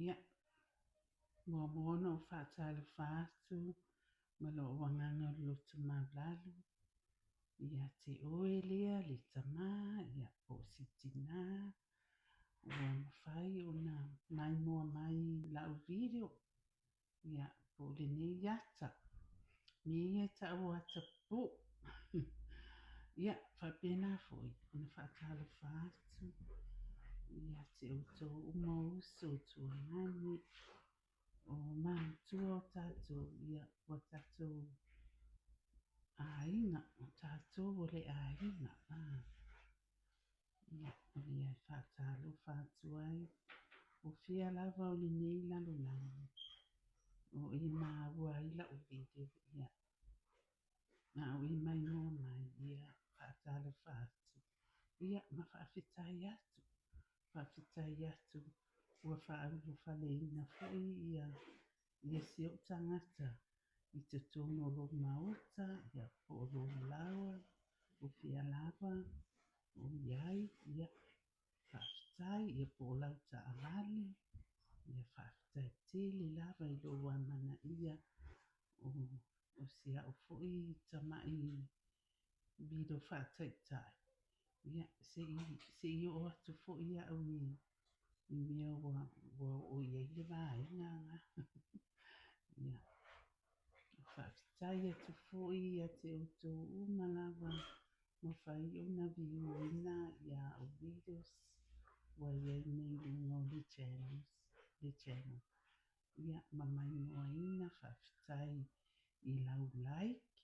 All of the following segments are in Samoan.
Ia, muamua ona ou faatalofa atu ma lou agaga o le loto maualalo ia te oe lea le tama, ia po o si tina, ua mafai ona maimoa mai i lau video, ia po o lenei ata, mea ia e tau o ata pupuu. Ia, faapena foi ona faatalofa atu ia te outou uma o uso o tuagane, o matua o tatou, ia, ua tatou aiga, o tatou o le aiga. Ia, o lea e faatalofa atu ai, o fea lava o lenei lalolagi o e maua ai lau video, ia, a o e maimoa mai, ia, faatalofa atu, ia, ma faafetai atu, faafetai atu ua faaulufaleina foi ia, ia si ou tagata i totonu o lou maota, ia, po o lou laoa, o fea lava o i ai, ia, faafetai, ia po o lau taavale, ia faafetai tele lava i lou amanaia o, o si au foi tamai video faataitai, ia, se i, se i oo atu foi au i, i mea ua, ua oo i ai le vaega na. Ia, faafetai atu foi ia te outou uma lava mafai ona view ina ia au videos ua i ai nei i luga o le channels, le channel. Ia, ma maimoaina faafetai i lau like,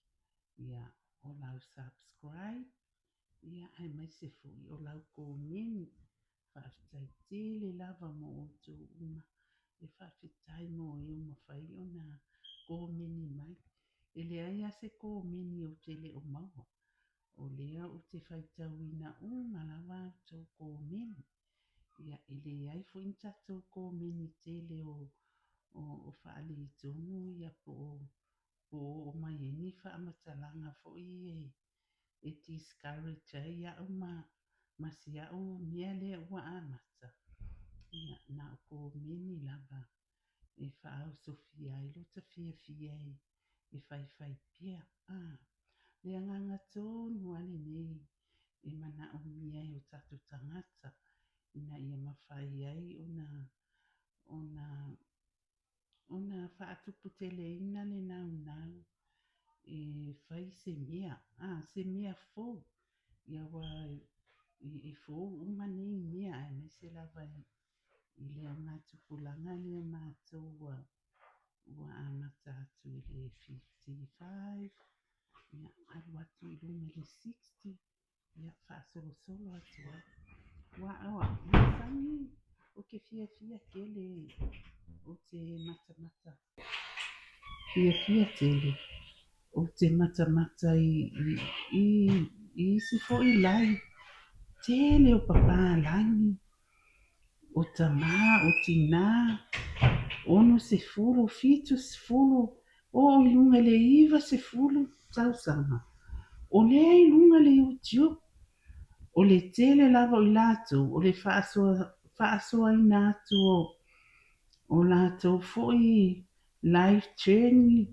ia, o lau subscribe, ia, aemaise foi o lau komeni. Faafetai tele lava mo outou uma. E faafetai mo e ua mafai ona komeni mai. E leai lava se komeni ou te le o maua. O lea ou te faitauina uma lava a outou komeni. Ia, e leai foi ni tatou komeni tele o, o, o faaletonu ia po o, po o oo mai ai ni faamatalaga foi e, e discourage ai au ma, ma si au mea lea ua amata. Ia, na o komeni lava e faaosofia ai lota fiafia e, e faifai pea. A, le agaga tonu lava lenei e manaomia e o tatou tagata ina ia mafai ai ona, ona, ona faatuputeleina le naunau e fai se mea, a, se mea fou. Ia aua e fou uma nei mea aemaise lava i, i le augatupulaga lea o matou ua, ua amata atu i le 55, ia, alu atu i luga i le 60, ia, faasolosolo atu ai. Aua o au, masani, ou te fiafia tele, ou te matamata, fiafia tele, ou te matamata i, i, i, i isi foi live, tele o papalagi, o tama, o tinā, 60, 70, oo i luga i le 90 tausaga, o lea i luga le YouTube, o le tele lava o i latou o le faasoa, faasoaina atu o, o latou foi life journey,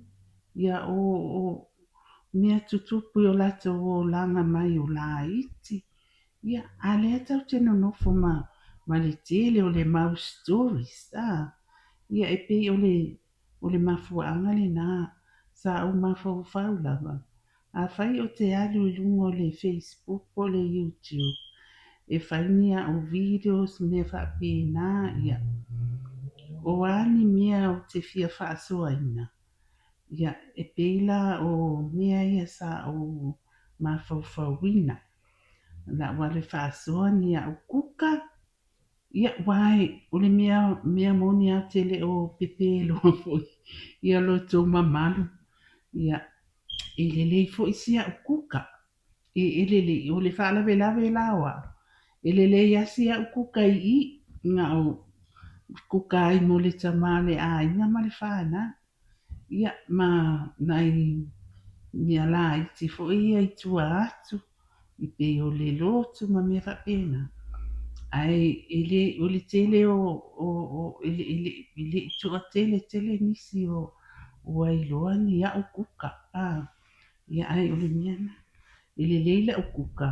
ia o, o mea tutupu i o latou olaga mai o laiti, Ia, a lea tatou te nonofo ma, ma le tele o le mau stories, a. Ia, e pei o le, o le mafuaaga lena sa ou mafaufau lava, afai ou te alu i luga o le Facebook po o le YouTube e fai ni au videos ma mea faapena, ia, o a ni mea ou te fia faasoaina, ia, e pei la o mea ia sa ou mafaufauina. Lau alu e faasoa ni au kuka, ia aua o le mea, mea moni lava ou te le o pepe loa foi ia lo outou mamalu. Ia, e lelei foi si au kuka. E, e lelei, o le faalavelave la o au, e lelei lava si au kuka i i, na o kuka ai mo le tama o le aiga ma le fanau. Ia, ma nai mea laiti foi ia i tua atu, i pei o le lotu ma mea faapena. Ae e le, o le tele o, o, o, e le, e le, e le i toatele tele nisi o, ua iloa ni a'u kuka, a, ia ae o le mea na, e lelei la'u kuka,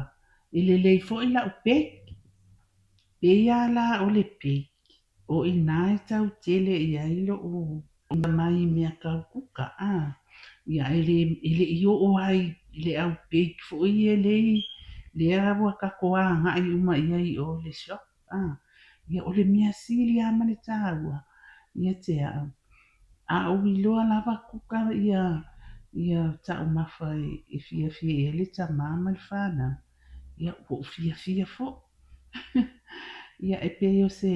e lelei foi la'u bake. Pei a la o le bake, o i ina e tau tele i ai lo'u mai i mea tau kuka, a, ia ae le, e le i oo lava i le au bake foi ia lei, lea ua tatou agai uma i ai i o i le shop, a. Ia o le mea sili lava ma le taua ia te au, a ou iloa lava kuka ia ia taumafa e fiafia i ai le tama ma le fanau, ia ua ou fiafia foi. Ia e pei o se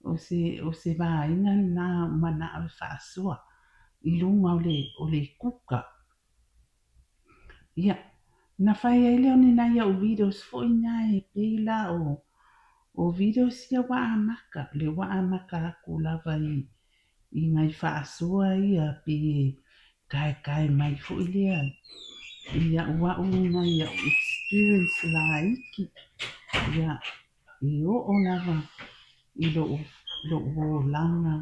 o se o se vaega lena ua manao e faasoa i luga o le o le kuka. Ia, na fai ai lea o ni nai au videos foi na e pei la o o videos ia ua amata, lea ua amata atu lava i i nai faasoa ia pei e taetae mai foi lea i au au nai au experience laiti, ia, e oo lava i lou lou olaga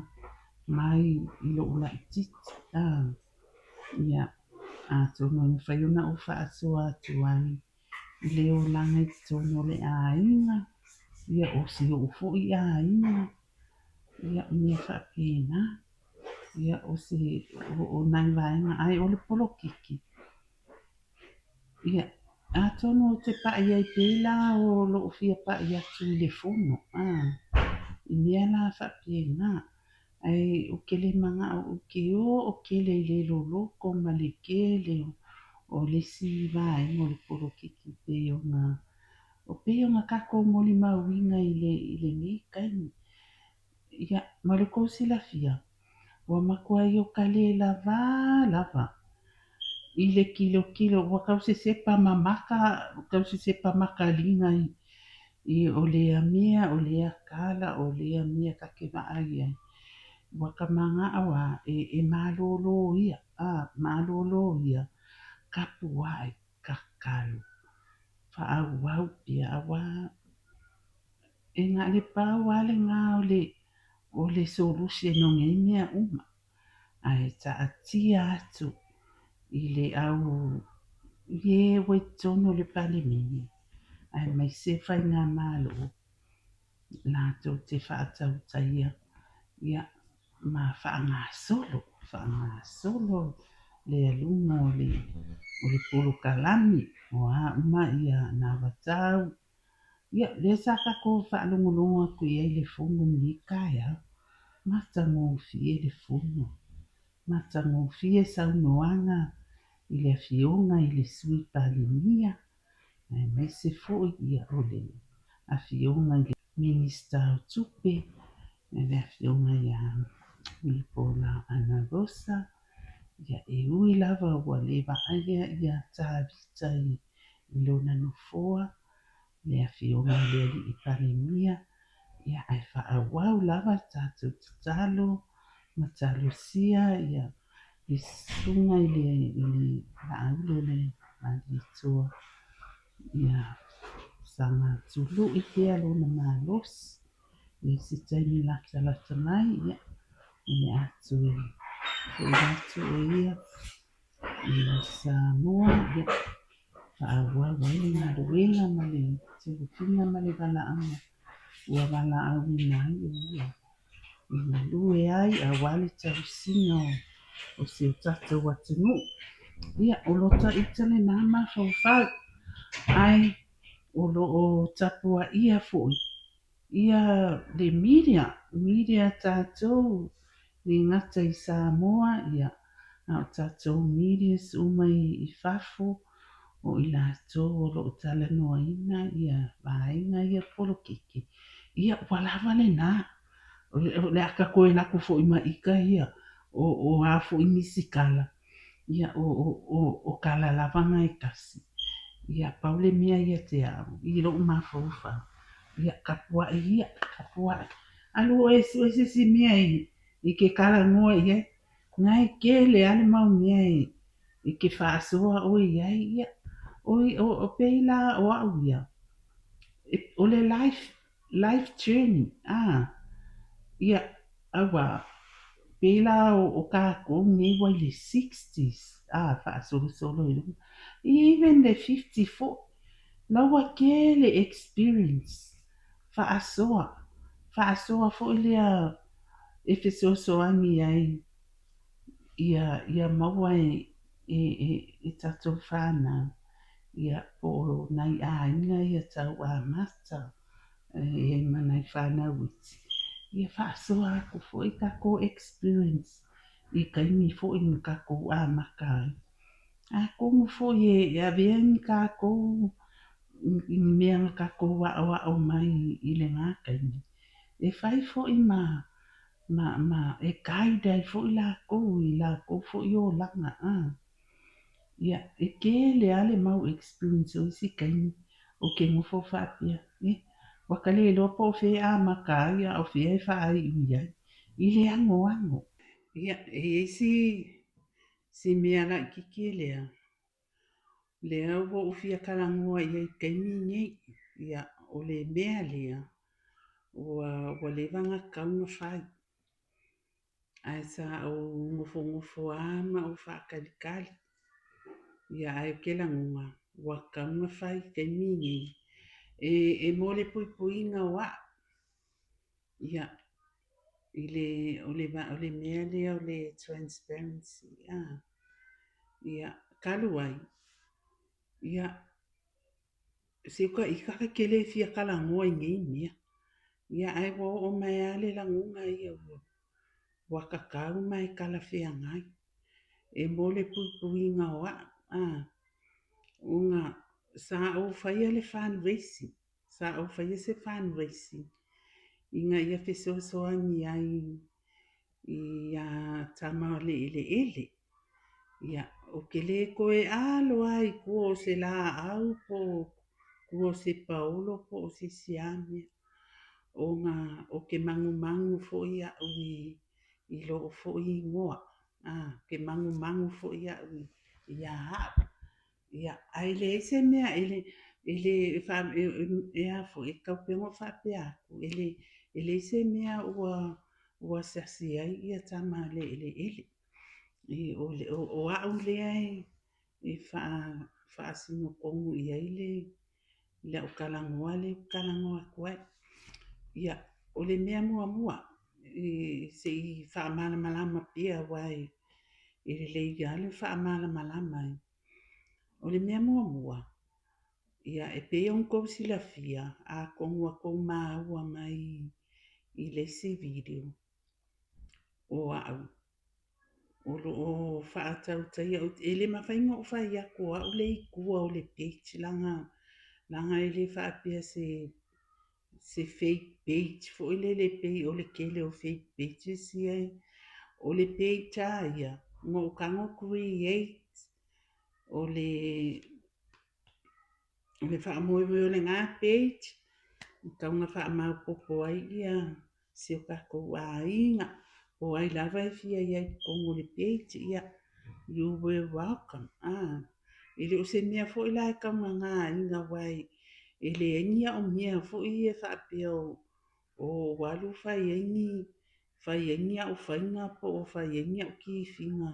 mai i lou laitiiti. Ia, atonu e mafai ona ou faasoa atu ai i le olaga i totonu o le aiga, ia o si ou foi aiga, ia, mea faapena. Ia, o se, o nai vaega, ae o le polokiki, ia, atonu ou te pai ai pei la o lou fia pai atu i le fono, a, i mea la faapena. Ae ou te le manao ou te oo tele i le loloto ma le tele o le isi vaega o le polokiki pei ona o pei ona tatou molimauina i le i lenei taimi. Ia, ma lo outou silafia, ua matuai ota le lavā lava i le tilotilo, ua tau sesepa ma maka, tau sesepa makaliga i i o lea mea, o lea tala, o lea mea ta te vaai ai, ua ta manao lava e e malōlō ia, a, malōlō ia, tapuai, tatalo, faaauau pea, auā e na o le pau lava lena o le o le solution o nei mea uma, ae taatia atu i le au i e ua i totonu o le Palemene, aemaise Faigamalo latou te faatautaia ia ma faagasolo, faagasolo le aluga o le o le polokalame o a uma ia anavatau. Ia, lea sa tatou faalogologo atu i ai i le fono i lenei taeao, matagofie le fono, matagofie saunoaga i le Afioga i le Sui Palemia, aemaise foi ia o le Afioga i le Minisita o Tupe, le Afioga ia Mulipola Anarosa. Ia, e ui lava ua le vaaia ia Tavita i lona nofoa, le Afioga i le Alii Palemia, ia, ae faaauau lava le tatou tatalo ma talosia ia le susuga i le, i le Laauli o le Malietoa, ia saga tului pea lona malosi. I se taimi latalata mai, ia, o le a toe foi atu o ia i Samoa, ia, faaauau ai le galuega ma le tofiga ma le valaauga ua valaauina ai o ia e galue ai aua le tausiga o si o tatou atunuu. Ia, o lota ita lena mafaufau, ae o lo o tapuaia foi ia le media, media a tatou, le gata i Samoa, ia, a o tatou medias uma i fafo, o i latou o lo o talanoaina ia vaega ia polokiki, ia ua lava lena. O le a ta toe alu atu foi ma ita ia, o a foi nisi tala, ia o, o, o, o tala lava na e tasi. Ia, pau le mea ia te au, i lou mafaufau, ia tapuai ia, tapuai. Alu oe e sue se isi mea i, i ke talanoa i ai, na e tele lava le mau mea e, e te faasoa oe i ai, ia, o, o, o pei la o au ia, e, o le life. Life journey, a, ia, auā, pei la o kākou nei ua i le sixties, a, faasolosolo i luga, even le 50 foi, la ua tele experience faasoa, faasoa foi lea e fesoasoani ai ia maua e tatou fanau, ia, po o nai aiga ia tau amata e i ai ma nai fanau iti, ia faasoa atu foi tatou experience i taimi foi na tatou amata ai. Atonu foi e avea ni tatou ni mea na tatou aoao mai i lena taimi, e fai foi ma e guide ai foi latou i latou foi olaga. Ia, e tele lava le mau experience o isi taimi ou te nofo faapea, eh, ua ta le iloa po o fea e amata ai a o fea e faaiu i ai, i le anoano. Ia, e i ai si mea laitiiti lea, lea ua ou fia talanoa i ai i le taimi lenei. Ia, o le mea lea, ua leva ona tatau ona fai, ae sa ou nofonofo lava ma ou faatalitali. Ia, ae ou te lagona, ua tatau ona fai i le taimi lenei, e mo le puipuiga o au. Ia, i le, o le, o le mea lea o le transparency. Ia, talu ai, ia, se ita ta te le fia talanoa i nei mea. Ia, ae ua oo mai lava le lagona ia ua tatau ma e talafeagai. E mo le puipuiga o au, ona sa ou faia le fundraising, sa ou faia se fundraising ina ia fesoasoani ai ia tama o le eleele. Ia, ou te le toe alo lava i tua o se laau po o tua o se paolo po o se isi lava mea, ona ou te manumanu foi au i lou foi igoa. Ou te manumanu foi au ia au. Ia, ae leai se mea e le e a foi, e tatau pea ona ou faapea atu, e leai se mea ua asiasi ai ia tama a le eleele. O au lea e faasino tonu i ai le au talanoa lea ou te talanoa atu ai. Ia, o le mea muamua, se i faamalamalama pea aua e lelei lava le faamalamalama. O le mea muamua, ia, e pei ona outou silafia, atonu ua outou maua mai i le isi video o au, o lo o faatautaia, e le mafai ona ou fai atu o au le i tua o le page, leaga e le faapea se fake page foi lele pei o le tele o fake pages ia. O le page lava ia, na ou tago create o le faamoemoe o lena page, e tatau ona faamaopoopo ai ia si o tatou aiga, po o ai lava e fia i ai i totonu o le page, ia, you were welcome. E le o se mea foi la e taugagaina aua e leai ni au mea foi ia faapea o alu fai ai ni au faiga po o fai ai ni au kifiga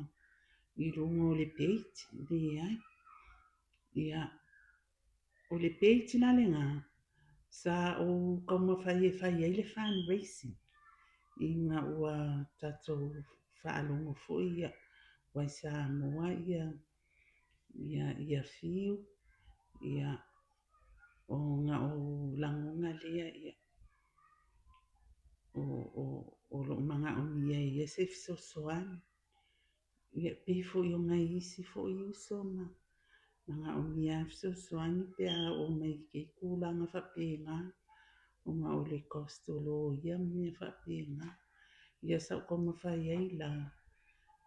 i luga o le page, leai. Ia, o le page la lena, sa ou taumafai e fai ai le fundraising ina ua tatou faalogo foi ia ua i Samoa ia Fiu, ia, ona ou lagona lea ia, o loo manaomia e ia se fesoasoani. Ia, pei foi o nai isi foi uso ma manaomia fesoasoani pe a oo mai i kei tulaga faapena, ona o le cost o loia ma mea faapena. Ia sa ou taumafai ai la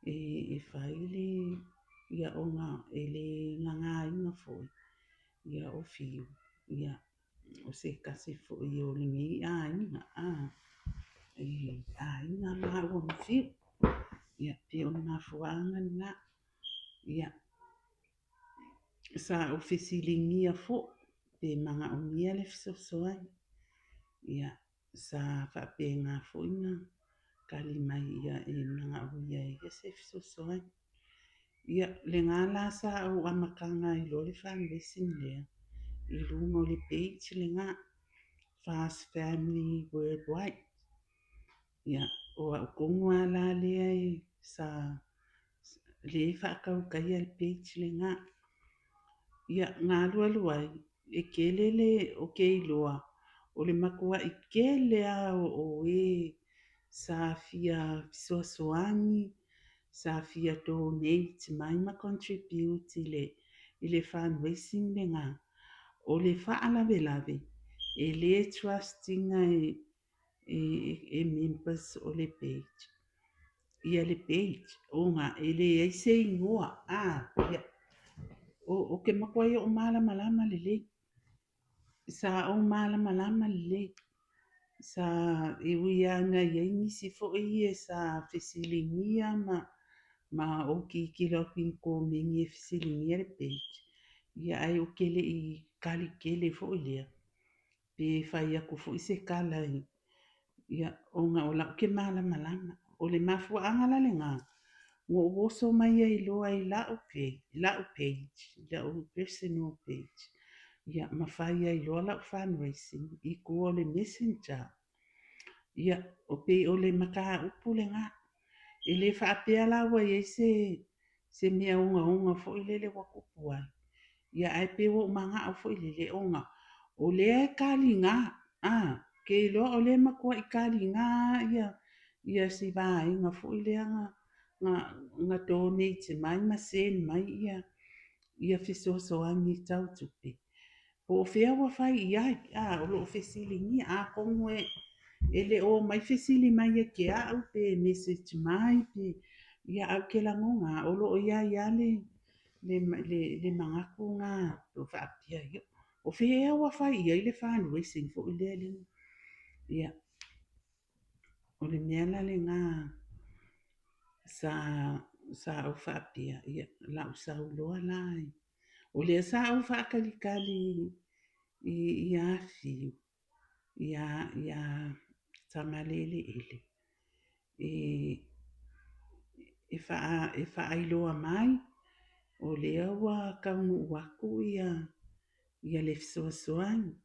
e fai le, ia ona e le nanaina foi, ia o Fiu, ia o se tasi foi o lenei aiga, e aiga maua ma Fiu. Ia, pei o le mafuaaga lena. Ia, sa ou fesiligia foi pe manaomia le fesoasoani. Ia, sa faapena foi ona tali mai ia e manaomia e ia se fesoasoani. Ia, lena la sa ou amataga ai loa le fundraising lea i luga o le page lena, Fast Family Worldwide. Ia, o au tonu lava la lea sa lea e faatautaia le page lena. Ia, na alualu ai, e tele le, ou te iloa, o le matuai tele lava o e sa fia fesoasoani, sa fia donate mai ma contribute i le fundraising lena. O le faalavelave, e le trust ina e members o le page ia le page ona e leai se igoa. Ia, ou te matuai ou malamalama lelei. Sa ou malamalama lelei. Sa e ui lava ina i ai nisi foi ia sa fesiligia ma ou tilotilo atu i ni komeni e fesiligia le page, ia ae ou te le i tali tele foi lea, pe fai atu foi se tala ia, ona o lau te malamalama. O le mafuaaga la lena, ua ou oso mai ai loa i lau page, lau personal page, ia ma fai ai loa lau fundraising i tua o le Messenger. Ia, o pei o le mataupu lena. E le faapea la ua i ai se mea ogaoga foi lele ua tupu ai. Ia ae pei ua ou manao foi lele ona o lea e taliga, ke iloa o lea e matuai taliga ia si vaega foi lea na donate mai ma send mai ia fesoasoani tau tupe. Po o fea ua fai i ai, o lo o fesiligia. Atonu e le o omai fesili mai ia te au pe message mai pe, ia ae ou te lagona o lo o i ai lava le manatu na o faapea, ia, o fea ea ua fai i ai le fundraising foi lea lea. Ia, o le mea la lena sa ou faapea, ia, lau sau loa la. O lea sa ou faatalitali ia Fiu, ia Sagaleleele, e faailoa mai, o lea ua taunuu atu ia le fesoasoani.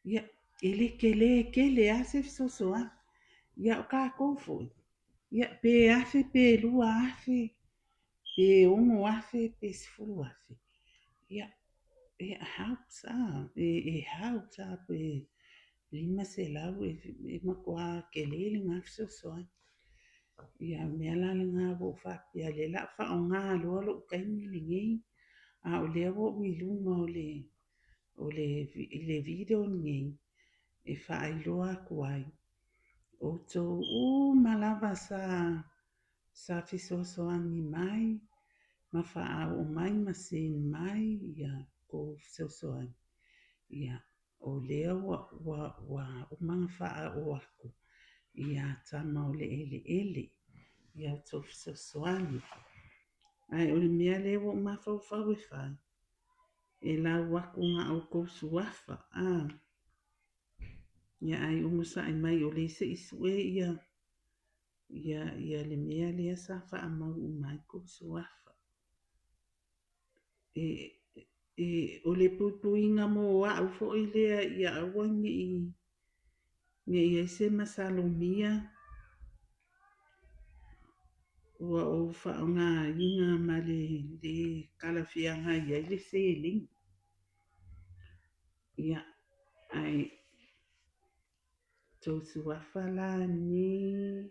Ia, e le tele tele lava se fesoasoani. Ia, o tatou foi, ia, pe 1,000 pe 2,000, pe 6,000 pe 10,000. Ia, it helps, e helps, pe 500, e matua tele lena fesoasoani. Ia, o le mea la lena ua ou faapea, o lea o le a faaaoga loa lou taimi lenei, a o lea ua ou i luga o le video lenei, e faailoa atu ai, outou uma lava sa fesoasoani mai, ma faaoo mai ma send mai ia tou fesoasoani. Ia, o lea ua uma ona faaoo atu ia tama o le eleele ia outou fesoasoani. Ae o le mea lea ua ou mafaufau e fai, e lau atu na o outou suafa. Ia ai onosai mai o lea se i sue ia le mea lea sa faamau uma ai tou suafa. O le puipuiga mo au foi lea ia aua ne i i ai se masalomia ua ou faaaogaina ma le le talafeagai ai le seleni. Ia, ae tou suafa la nei.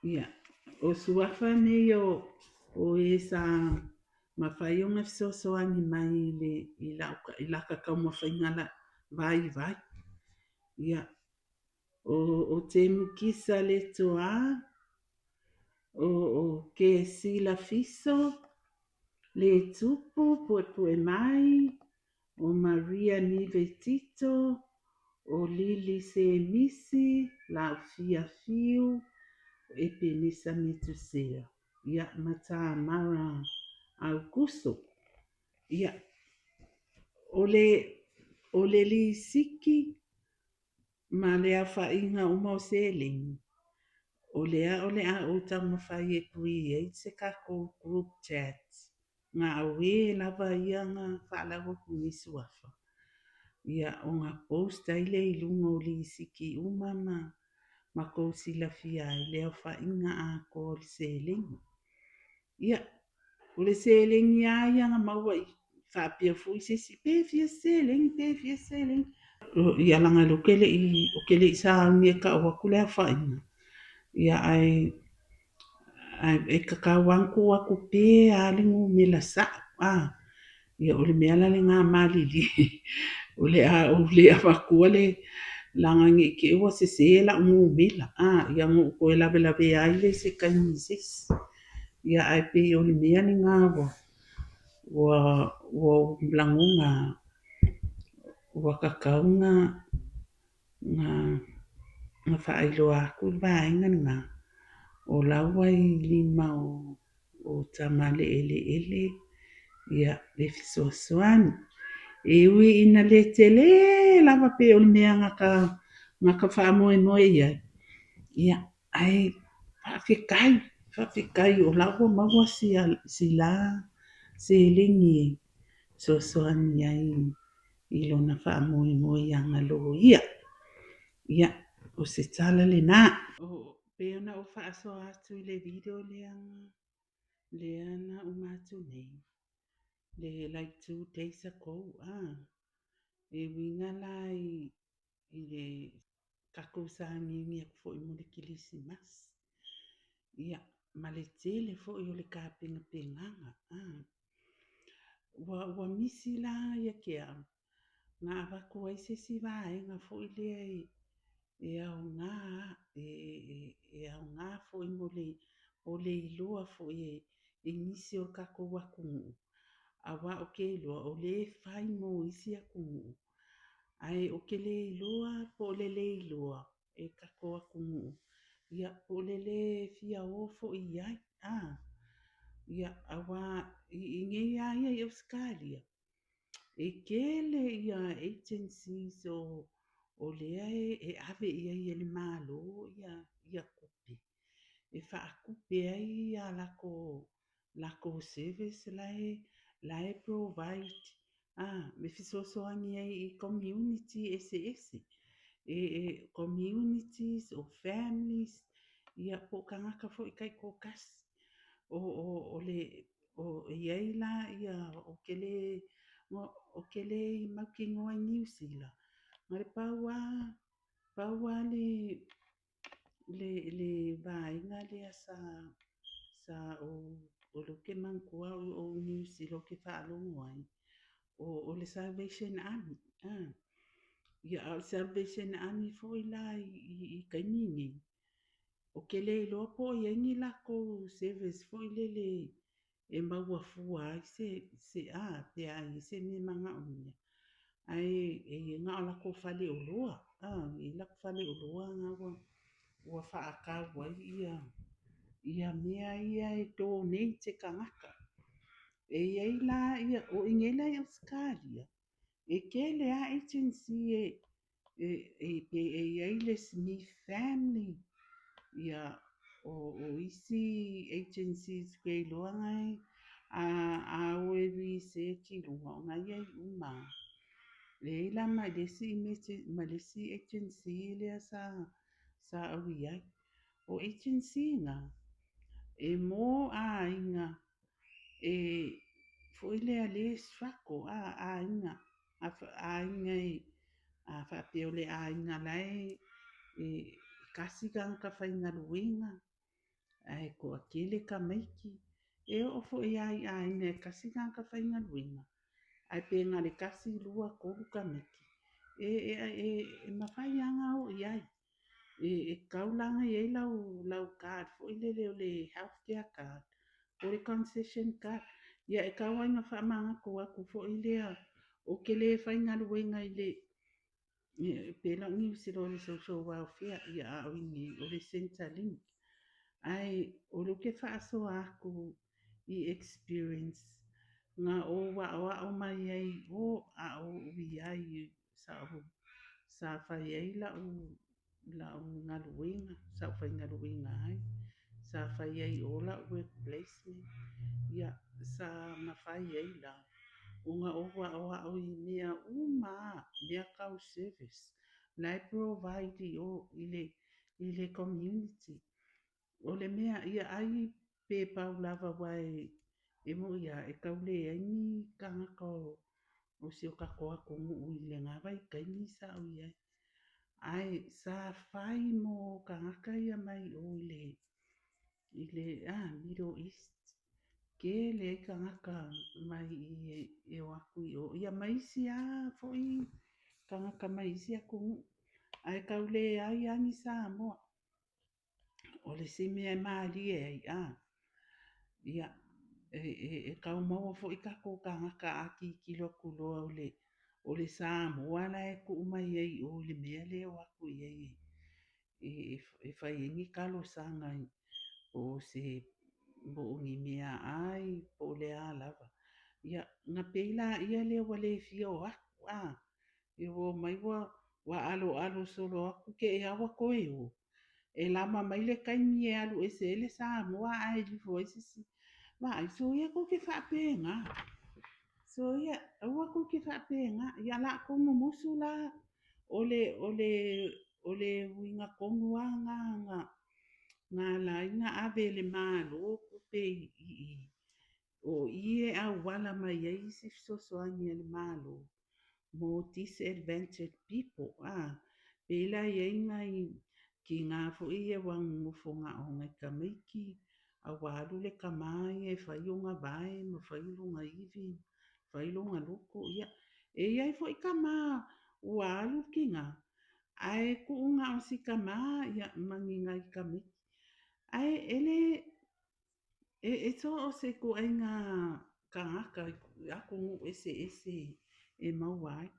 Ia, o suafa nei o e sa mafai ona fesoasoani mai i lata taumafaiga vaivai. Ia, o Temukisa Letoa, o Kesila Fiso, Le Tupu Puepue Mai, o Maria Nivetito, o Lili Semisi, Laufia Fiu, Epenesa Metusea, ia, ma Tamara Aukuso. Ia, O le lisiti ma le aofaiga uma o seleni, o lea o le a ou taumafai e create se tatou group chat na o e lava ia na faalau atu nei suafa, ia, ona post ai lea i luga o lisiti uma ma tou silafia ai le aofaiga atoa o le seleni. Ia, o le seleni lava ia na maua i faapea foi se isi, pe fia se seleni, pe fia se seleni. Ia leaga o lea ou te le i sauni e tau atu le aofaiga, ia ae e tatau lava ona tuu atu pea le numera sao. Ia o le mea la lena malilie o le a ou le avatua le leaga ne i te i ua sese lau numera, ia ona ou toe lavelavea ai lea i se taimi i se isi. Ia ae pei o le mea lena ua ou lagona ua tatau ona faailoa atu le vaega lena, o la ua i lima o Tamaleeleele le fesoasoani. E ui ina le tele lava pei o le mea na ta faamoemoe i ai, ia ae faafetai, faafetai o la ua maua sila seleni e fesoasoani ai i lona faamoemoe i ana loia. Ia, o se tala lena. Pei ona ou faasoa atu i le video lea na uma atu nei, le like 2 days ago, e uiga la i le tatou sauniuni atu foi mo le Kerisimasi, ia, ma le tele foi o le tapenapenaga. Ua misi la ia te au na avatu ai se isi vaega foi lea e aoga, e aoga foi mo le iloa foi e nisi o le tatou atunuu, aua ou te iloa o lea e fai mo isi atunuu, ae ou te le iloa po o le le iloa e le tatou atunuu, ia po o le le fia o foi i ai. Ia, aua i inei lava ia i Ausetalia, e tele agencies o lea e ave i ai e le Malo tupe e faatupe ai a latou service la e provide e fesoasoani ai i community eseese, communities o families, ia po o tagata foi taitoatasi. E i ai la ia, ou te le mautinoa i Niu Sila, na o le pau lava le vaega lea sa ou, o lea ou te manatua o ou i Niu Sila ou te faalogo ai, o le Salvation Army. Ia, a o le Salvation Army foi la i taimi nei, ou te le iloa po o i ai ni latou service foi lele e maua fua ai se pe a i ai se mea e manaomia, ae na o latou faleoloa, e i ai latou faleoloa na ua faatau ai mea ia e donate e tagata. E i ai la, o i inei la i Ausetalia, e tele lava agency e i ai le Smith Family, ia, o isi agencies ou te iloa na a o e research i luga, o na e i ai uma lava. E i ai la ma le isi agency lea sa ou i ai. O agency na, e mo aiga e foi lea e struggle, aiga a faapea o le aiga la e tasi tagata faigaluega ae toatele tamaiti. E oo foi lava i aiga e tasi le tagata faigaluega, ae pe na o le tasi, lua, tolu tamaiti, e mafai lava ona o i ai. E tatau la ona i ai lau card foi lele o le health care card po o le concession card. Ia e tau lava ina faamanatu atu foi lea, ou te le faigaluega i le, pei la o Niu Sila o le Social Welfare, a o i inei o le Centrelink. Ae o lea ou te faasoa atu i experience Na ou aoao mai ai i o a o ou i ai sa ou sa fai ai la'u la'u galuega sa ou faigaluega ai, sa fai ai i o la'u work placement. Ia, sa mafai ai la ona ou aoao i mea uma lava, mea tau service la e provide i o i le community. O le mea, ia ai pe pau lava aua e moni lava, e tau leai ni tagata o si o tatou atunuu i lena vaitaimi sa ou i ai. Ae sa fai mo tagata ia mai o i le Middle East. Tele ai tagata mai i e o atu i o, ia ma isi lava foi tagata mai isi atunuu. Ae tau leai lava ni Samoa. O le isi mea e malie ai, ia, e tau maua foi tatou tagata a tilotilo atu loa o le Samoa la e tuu mai ai i o i le mea lea e o atu i ai e fai ai ni talosaga po o se po o ni meaai po o le a lava. Ia, ona pei laia lea ua le fia o atu, ia ua omai ua aloalo solo atu te i lava ua toe o. E lama mai le taimi e alu ese ai le Samoa ae alu ifo ai se isi. Vaai, soia tou te faapena. Soia, aua tou te faapena. Ia o la outou mumusu la, o le uiga tonu lava lena na ala ai ona ave e le Malo tupe i i, o i e auala mai ai isi fesoasoani a le Malo mo disadvantaged people. Pei la e i ai nai tina foi ia ua nonofo na o nai tamaiti, a ua alu le tama ia e fai ona vae ma fai lona ivi, fai lona loto. Ia, e i ai foi tama ua alu le tina, ae tuu na o si tama ia, ma ni nai tamaiti. Ae e le, e so o se ituaiga tagata i atunuu eseese e maua ai.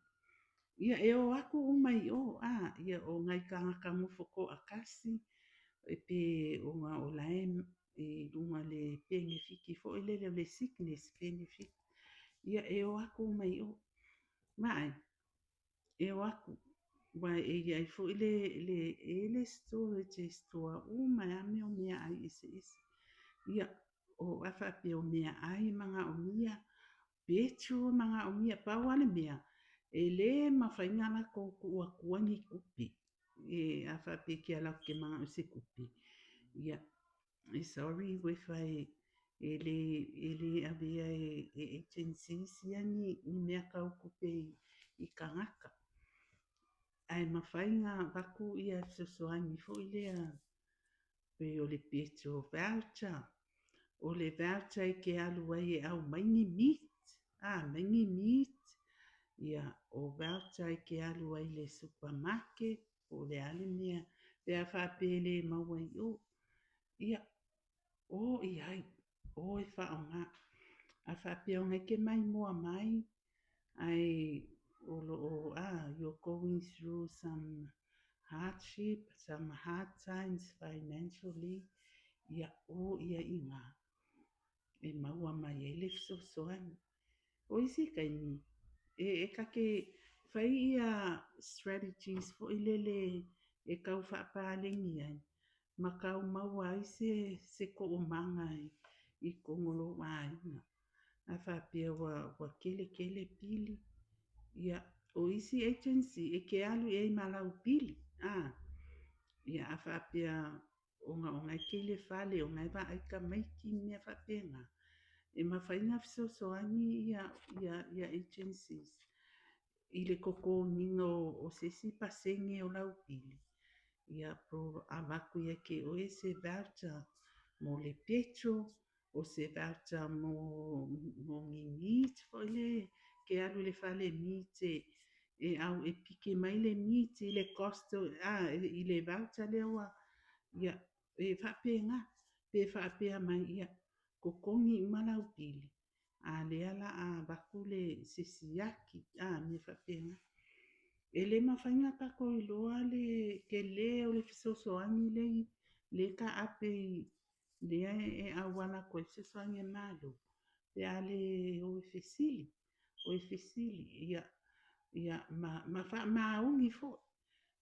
Ia, e o atu uma i o, ia o nai tagata nofo toatasi, e pe ona o la e i luga o le penefiti foi lele o le sickness benefit. Ia, e o atu uma i o. Vaai, e o atu, aua e i ai foi e i ai le storage e store uma ai lava mea o meaai eseese. Ia, o a faapea o meaai e manaomia, petrol e manaomia, pau lava le mea, e le mafai ona latou tuu atua ni tupe. E, a faapea e te alu atu e te manao i se tupe, ia, e sorry Uefa e le avea e agencies ia ni mea tau tupe i tagata. Ae mafai ona avatu ia fesoasoani foi lea pei o le petrol voucher, o le voucher e te alu ai e aumai ni meat, mai ni meat, ia, o voucher e te alu ai i le supermarket, po o le a le mea, pe a faapea e le maua i o. Ia, o i ai, o e faaaoga. A faapea o na e te maimoa mai, ae o lo o, you're going through some hardship, some hard times financially, ia, o ia i ngā, e maua mai ai le fesoasoani. O isi taimi, e take fai ia strategies foi lele e tau faapaleni ai, ma tau maua ai se toomaga i totonu o lou aiga. A faapea ua tele tele pili, ia, o isi agency e te alu i ai ma lau pili. Ia, a faapea ona o na e te i le fale, o na e vaai tamaiti ma mea faapena, e mafai ona fesoasoani ia agencies i le totogiina o se isi pasene o lau pili, ia, po avatu ia te oe se voucher mo le petrol, o se voucher mo ni meat foi le ke alu i le fale meat e au e piki mai le meat i le cost i le voucher lea ua, ia, e faapena, pe faapea mai, ia, totogi uma lau pili, a lea la a avatu le se siaki, mea faapena. E le mafai ona tatou iloa le tele o le fesoasoani le taape i lea e auala atu ai fesoasoani a le Malo. pe a le o e fesili, o e fesili, ia, ia ma, ma faamaoni foi.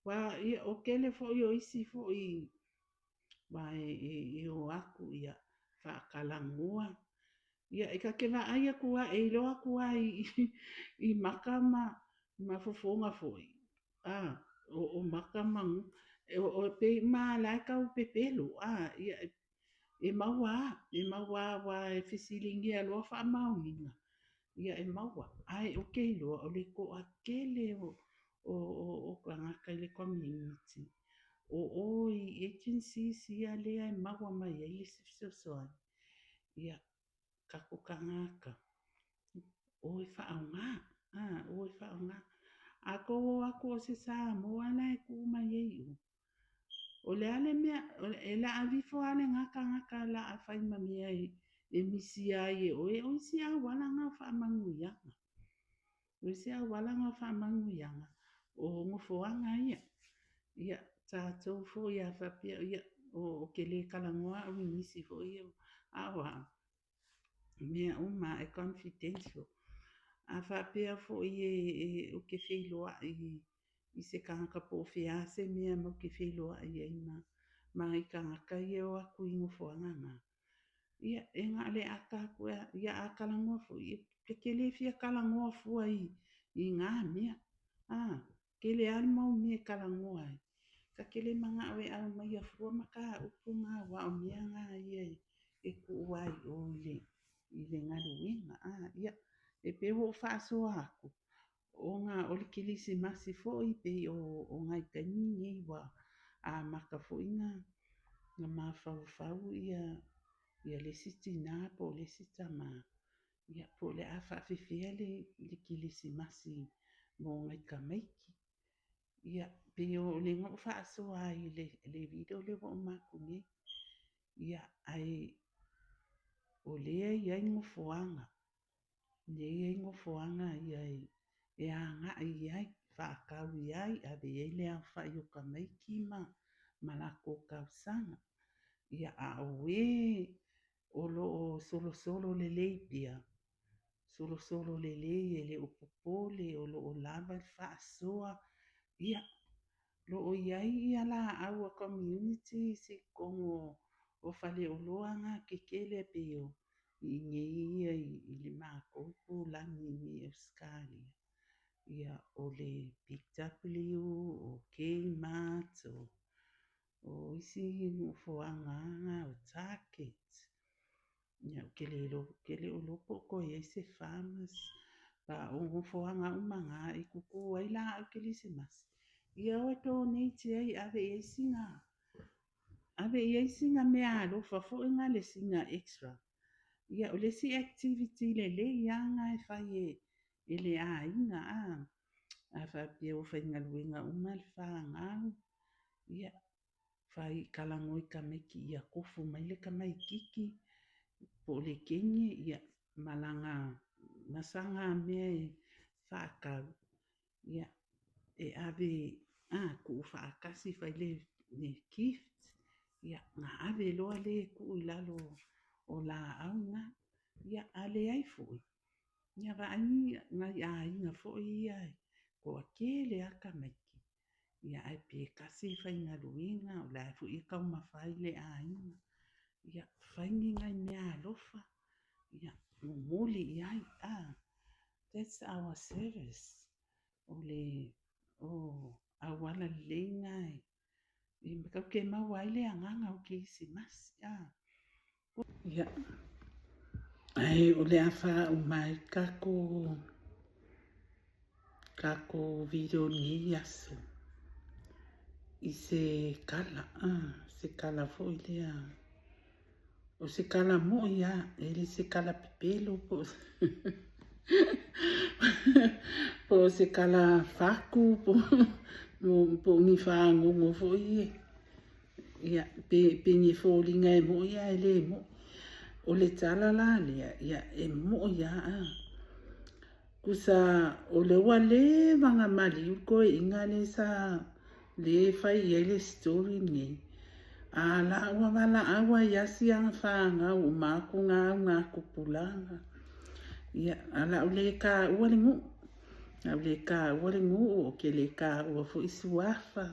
Aua, ia, o tele foi o isi foi aua e, e, e o aku, ia, faatalanoa. Ia, e ta te vaai atu lava, e iloa atu lava i, i maka ma, ma fofoga foi, a, o, o maka ma, e, o, o, pei uma lava o la e tau pepelo, a, ia, e maua lava, e maua lava aua e fesiligia loa faamaoniga, ia e maua. Ae ou te iloa o le toatele o, o, o, o tagata i le community, o o i agencies ia lea e maua mai ai le isi fesoasoani, ia, tatou tagata, o e faaaoga, a, o e faaaoga. A tou o atu o se Samoa la e tu mai ai i o, o le a le mea, e la ave ifo lava lena tagata o le a fai ma mea e misia ai e oe, o isi auala na o faamanuiaga. O isi auala na o faamanuiaga, o nofoaga ia. Ia, tatou foi a faapea, ia, ou te le talanoa au i nisi foi ia, a o au, mea uma e confidential. A faapea foi e, e, ou te feiloai i se tagata po o fea se mea matou te feiloai ai ma, ma nai tagata ia e o atu i nofoaga na, ia, e na o le ata atu, ia a talanoa foi, e te le fia talanoa fua i, i na mea. A, tele lava le mau mea e talanoa ai. Ta te le manao e aumaia fua mataupu na aua o mea na ia e tuu lava i o i le, i le galuega. A, ia, e pei ua ou faasoa atu, ona o le Kerisimasi foi pei o, o nai taimi nei ua amata foi na, na mafaufau ia, ia le isi tinā po o le isi tamā, ia, po o le a faapefea le, le Kerisimasi mo nai tamaiti. Ia, pei o lea na ou faasoa ai i le, le video lea ua uma atu nei. Ia, ae o lea e i ai nofoaga, lea e i ai nofoaga ia e, e agai i ai, faatau i ai, ave i ai le aofai o tamaiti ma, ma latou talosaga. Ia, a o e o lo o solosolo lelei pea, solosolo lelei e le o popole, o lo o lava le faasoa, ia, o lo o i ai ia laau a communities i totonu o faleoloa na tetele pei o i inei ia i le matou itulagi i inei i Ausetalia, ia o le Big W, o Kmart, o, o isi nofoaga na o Target. Ia, ou te le iloa, ou te le o iloa po o toe i ai se Farmers. A o nofoaga uma na e tutu ai laau kerisimasi, ia o e donate ai, ave i ai sina, ave i ai sina meaalofa foi na le sina extra. Ia, o le isi activity lelei lava na e fai e, e le aiga, a, a faapea ua faigaluega uma le fanau, ia, fai talanoa i tamaiti ia tofu mai le tamaititi po o le teine ia ma lana ma sana mea e faatau ia e ave a tuu faatasi fai le, le gift ia na ave loa le tuu i lalo o laau na ia a leai foi ia vaai nai aiga foi ia e toatele lava tamaiti Ia ae pe tasi le faigaluega, o la foi e taumafai le aiga. Ia fai ni nai meaalofa, ia momoli i ai. Ah, that's our service. O le o auala lelei na e tatou te maua ai le agaga o Kerisimasi. Ah. Ia, ae o le a faauma ai tatou tatou video i lenei aso i se kala, ah, se kala foi lea, o se kala mo'i lava, e le se kala pepelo po o po o se kala faku po po o ni fagogo foi ia. Ia, pe, pe ni foliga e mo'i ae le mo'i. O le tala la lea, ia, e mo'i lava. A. Tusa, o lea ua leva ona maliu le toeaina lea sa, lea e fai i ai le story lenei. A la ua valaau ai lava si ana fanau uma atu na au na tupulaga. Ia, a o le a ou le taua le nuu, o le a ou le taua le nuu, ou te le taua foi suafa,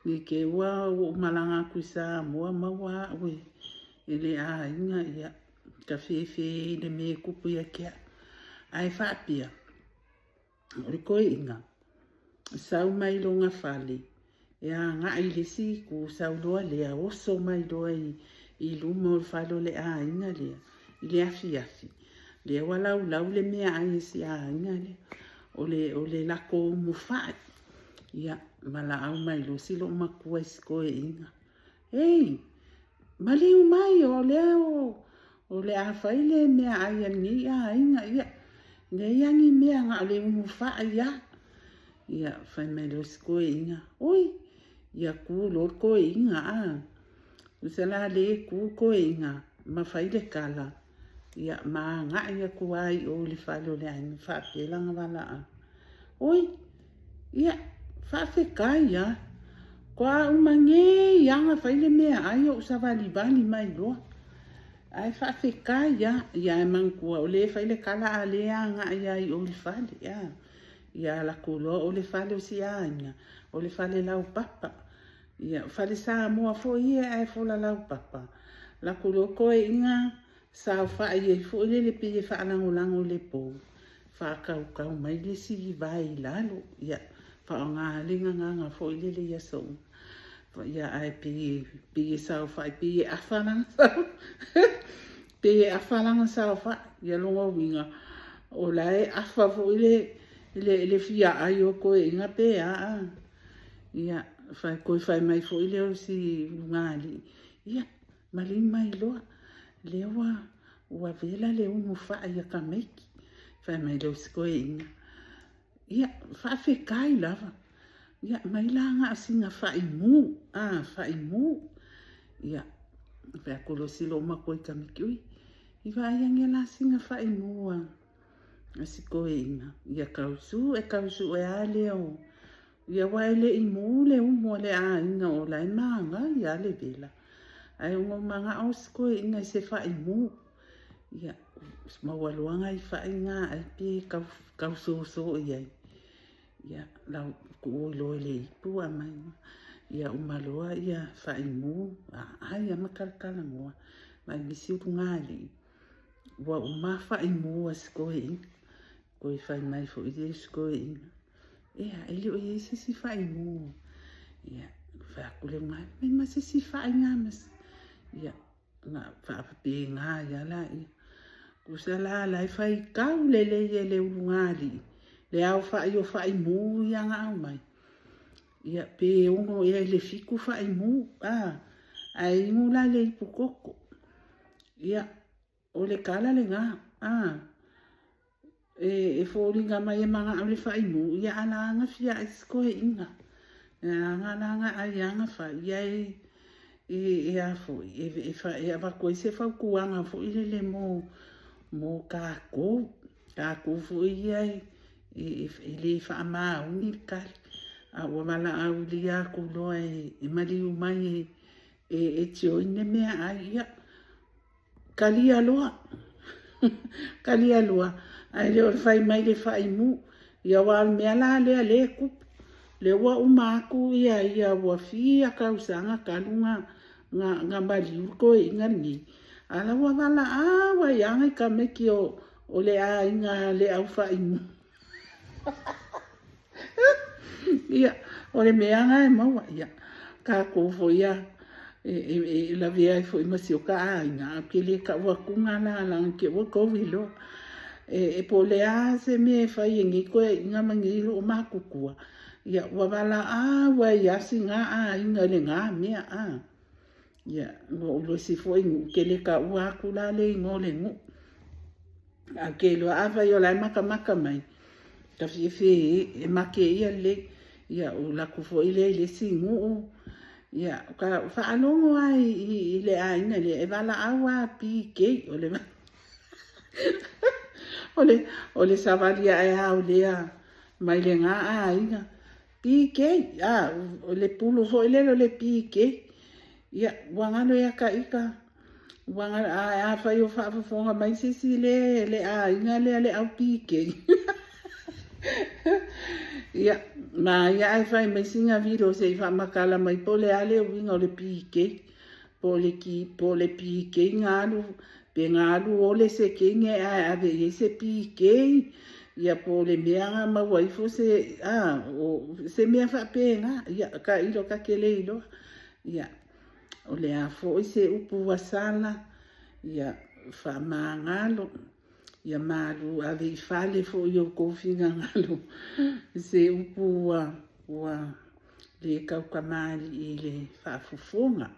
ne i te i ua ou malaga atu i Samoa maua au e le aiga, ia, ta fefe i le mea e tupu ia te au. Ae faapea, o le toeaina, sau mai lona fale e agai i le isi itu, sau loa lea oso mai loa i luma o le fale o le aiga lea i le afiafi, lea ua laulau le meaai a si aiga lea, o le latou umu fai. Ia, valaau mai loa si loomatua i si toeaina, Ei, maliu mai o lea o le a fai le meaai a lenei aiga, ia, e leai lava ni mea na o le umu fai lava. Ia, fai mai loa si toeaina, Oi, ia tu loa le toeaina, a, tusa la o lea e tu le toeaina ma fai le tala, ia ma agai atu lava i o i le fale o le aiga ma faapea lana valaau, Oi, ia, faafetai lava, faatoa uma nei lava ona fai le meaai ou savalivali mai loa, ae faafetai lava. Ia ae manatua o lea e fai le tala a o lea e agai lava i o i le fale, a. Ia alu atu loa o le fale o si aiga, o le fale laupapa. Ia, o fale Samoa foi ia ae fola laupapa, alu atu loa toeaiina saofai ai foi lele pei e faalagolago i le pou, faatautau mai le isi vae i lalo, ia faaaoga le gagana foi lele i aso uma, ia ae pei e saofai, pei e afa lana pei e afa lana saofai. Ia lona uiga, o la e afa foi le fia ai o toeaiina pe a a. Ia, toe fai mai foi lea o si ulugalii, ia, maliu mai loa, lea ua vela le umu fai a tamaiti. Fai mai lea o si toeaina, ia, faafetai lava, ia aumai la na o sina fai mu, a, fai mu. Ia, fai atu loa si loomatua i tamaiti, ui, se i vaai ane la sina fai mu a si toeaina. Ia tau sue tau sue lava lea o, ia aua e le i mu le umu a le aiga o la e manaia lava le vela, ae ona ua manao si toeaina i se fai mu. Ia, maua loa nai fai na ai pe tau soso i ai. Ia, tuu loa i le ipu aumai. Ia uma loa fai mu, aai lava ma talatalanoa. Vaai mai si ulugalii, ua uma fai mu a si toeaina. Toe fai mai foi le isi toeaina, e a, e le o i ai se isi fai mu? Ia, fai atu le ulugalii, aumai ma se isi fai na. Ia, ona faapena ai lava lea. Tusa la o la e faitau lelei e le ulugalii le aofai o fai mu ia na aumai, ia pe 6 ea i le 7 fai mu, a, ae inu la i le ipu toto. Ia, o le tala lena, a, e foliga mai e manao i le fai mu, ia a la na fia ai si toeaina. E ala la ona ai ana fai, ia e a foi, e avatu ai se fautuaga foi lele mo tatou, tatou foi ia e le faamaoni le tali, a ua valaaulia atu loa e maliu mai e join le meaai, ia, talia loa, talia loa, ae le o le fai mai i le fai mu. Ia aua o le mea la lea o lea e tupu, lea ua uma atu ia ua fia tausaga talu ona maliu le toeaina lenei, a o la e ua valaau ai lava nai tamaiti o le aiga a le au fai mu. Ia, o le mea lena e maua. Ia, tatou foi lava e lavea ai foi ma si o ta aiga, ae ou te le tau atuga la leaga i te i ua outou iloa. E po o le a se mea e fai e nei toeaiina ma nei loomatutua, ia ua valaau ai lava sina aiga i lena mea. Ia, ua ou iloa i isi foi nuu, ou te le taua atu la le igoa o le nuu. Ae ou te iloa afai o la e matamata mai, ta fiafia e make ia lelei. Ia, ou alu atu foi lea i le isi nuu, ia, faalogo lava i le aiga lea, e valaau lava PK, o le savali ae lava o lea mai lena aiga, PK, a, o le pulu foi lele o le PK. Ia, ua galo ia te ita. Ua ae afai o faafofoga mai se isi le le aiga lea le au PK. Ia, ma ia ae fai mai sina video se i faamatala mai po o le a le uiga o le PK. Po o le ki, po o le PK na alu, pe na alu ole se teine ae ave i ai se PK. Ia po o le mea na maua ifo se, a, o se mea faapena. Ia, tailo ta te le iloa. Ia, o le a foi se upu ua sala, ia faamagalo, ia malu ave i fale foi i outou finagalo se upu ua, ua le tautamalii i le faafofoga.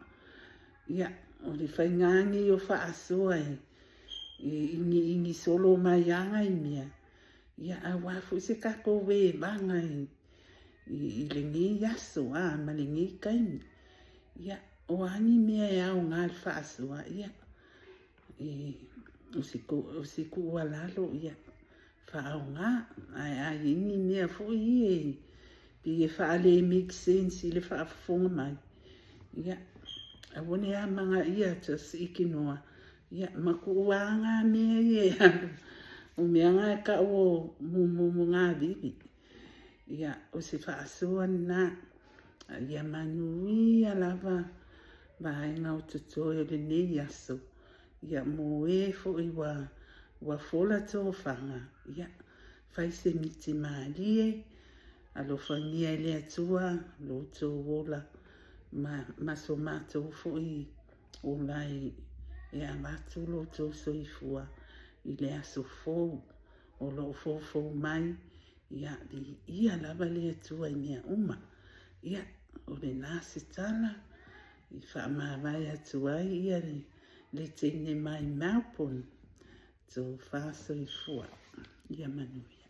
Ia, o le faiga lava lenei o faasoa e iniini solo mai lava nai mea, ia aua foi se tatou evaga i lenei aso a ma lenei taimi. Ia, o a ni mea e aoga i le faasoa, ia, e, o se tuualalo, ia, faaaoga. Ae a i ai ni mea foi ia e pei e faale make sense i le faafofoga mai, ia, aua le amanaia, just ignore, ia, ma tuu lava na mea ia e alu, o mea na e tau o mumumungavivi. Ia, o se faasoa lena, a ia manuia lava vaega o totoe o lenei aso, ia mo e foi ua, ua fola tofaga, ia, fai se miti malie, alofagia e le Atua lo outou ola ma, ma so matou foi ola e, e avatu lo outou soifua i le aso fou o lo o foufou mai. Ia, viia lava le Atua i mea uma. Ia, o lena se tala i faamavae atu ai ia le, le teine mai Melbourne. Tofa soifua. Ia manuia.